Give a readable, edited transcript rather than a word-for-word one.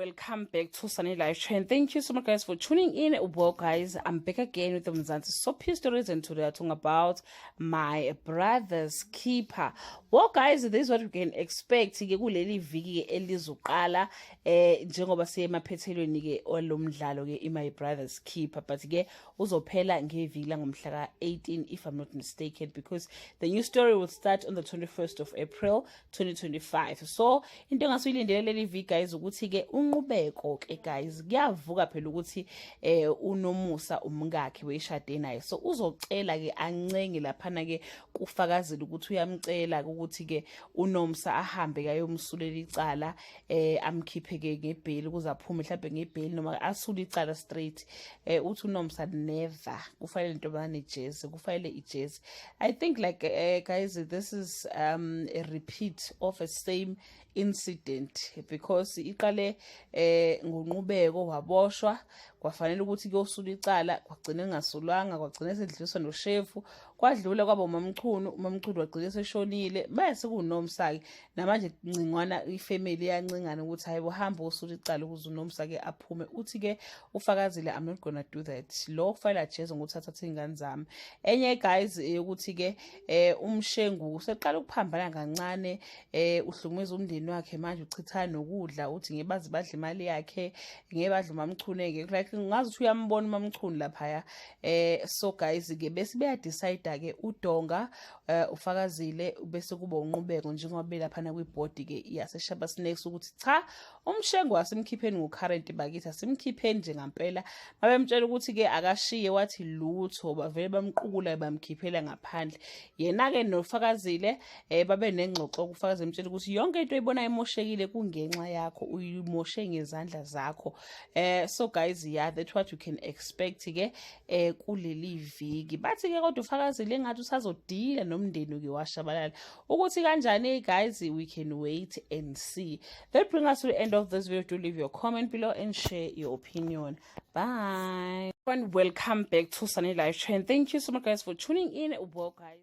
Welcome back to Sunny Live Trend. Thank you so much, guys, for tuning in. Well, guys, I'm back again with the Mzansi Soapie Stories, and today I'm talking about My Brother's Keeper. Well, guys, this is what we can expect ke kuleli viki ke elizoqala njengoba siye emaphethelweni ke olomdlalo ke i My Brother's Keeper, but ke uzophela ngeviki langomhla ka-18, if I'm not mistaken, because the new story will start on the 21st of April 2025. So into engasuyilindele leli viki, guys, ukuthi ke uNqubeko ke, guys, kuyavuka phela ukuthi uNomusa umkakhe weshade naye, so uzocela ke ancenge laphana ke kufakazela ukuthi uyamcela ukuthi ke uNomsa ahambe kayomsulela icala, amkhiphe ke ngebheli ukuze aphume mhlawumbe ngebheli noma asule icala straight. Uthi uNomsa never, kufanele intombazane ijezi, kufanele ijezi. I think, like, guys, this is a repeat of a same incident, because iqale ngoNqubeko waboshwa, kwafanele ukuthi kuyosula icala, kwagcina engasulwanga, kwagcina sedluliswa noshefu, kwadlula kwaba uMamchunu, uMamchunu wagcina seshonile, bese kunoMsa-ke namanje ncingwana, ifamily iyancingana ukuthi hayi, uhamba osula icala ukuze uNomsa-ke aphume. Uthi-ke ufakazile, "I'm not gonna do that, lo kufanele ajeze ngokuthi athathe iy'ngane zami." Enye, guys, yokuthi-ke uMshengu useqala ukuphambana kancane, uhlukumeza umndeni wakhe manje, uchithana nokudla, uthi ngeke baze badle imali yakhe, ngeke badle uMamchune-ke, like ngazi ukuthi uyambona uMamchunu laphaya. So guys ke bese beyadecide ke uDonga, ufakazile, bese kuba uNqubeko njengoba belaphana kwibhodi ke yaseShaba Snacks ukuthi cha, uMshengu asimkhipheni ngocurrent bakithi, asimkhipheni nje ngampela. Babemtshela ukuthi ke akashiye, wathi lutho, bavele bamqukula, bamkhiphela ngaphandle. Yena ke nofakazile babe nengxoxo, kufakaza emtshela ukuthi yonke into oyibona imoshekile kungenxa yakho, uyimoshe ngezandla zakho. So guys, yeah, that's what you can expect ke kuleli viki. Bathi ke kodwa ufakazile engathi usazodila nomndeni ke washabalala, ukuthi kanjani, guys, we can wait and see. That bring us to the end of this video. Do leave your comment below and share your opinion. Bye and welcome back to Sunny Live Trend. Thank you so much, guys, for tuning in. Well, guys.